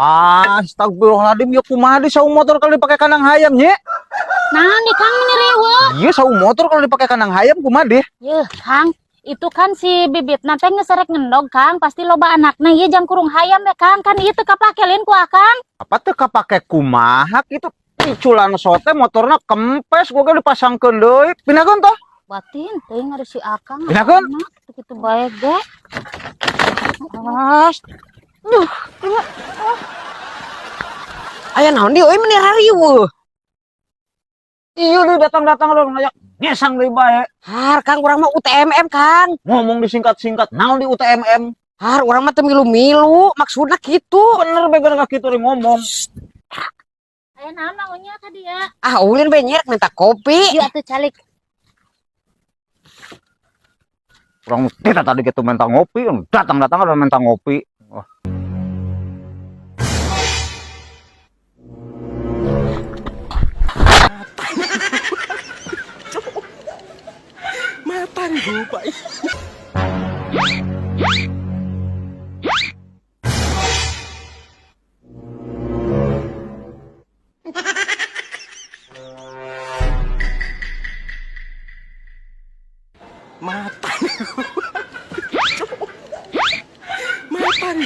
Astagfirullahaladzim, ya kumaha di saung motor kalau dipakai kandang hayam nye? Nah, nih Kang ini riweuh. Iya, saung motor kalau dipakai kandang hayam kumaha deh? Yeuh, Kang, itu kan si bibit nanti ngeserek ngendog, Kang, pasti loba anakna ieu jang kurung hayam ya, Kang. Kan ieu teu kapake lain ku Akang. Apa tuh kapake kumaha gitu? Piculan sote motorna kempes gua ge dipasangkeun deui. Pindahkeun toh? Batin teuing ari si Akang. Pindahkeun. Teu kitu bae ge. As. Duh, Aya naon di euy meni rariweuh. Iya lu datang-datang lu ngajak ngesang deui bae. Har Kang urang mah UTMM Kang. Ngomong disingkat-singkat, naon di UTMM? Har urang mah teu milu-milu, maksudna kitu. Bener bener gak kitu ngomong. Aya naon maunya ka dia? Ah ulin be nyerek minta kopi. Ieu atuh calik. Urang kita tadi gitu minta ngopi, datang-datang udah minta ngopi. Wah. Mata. Mata.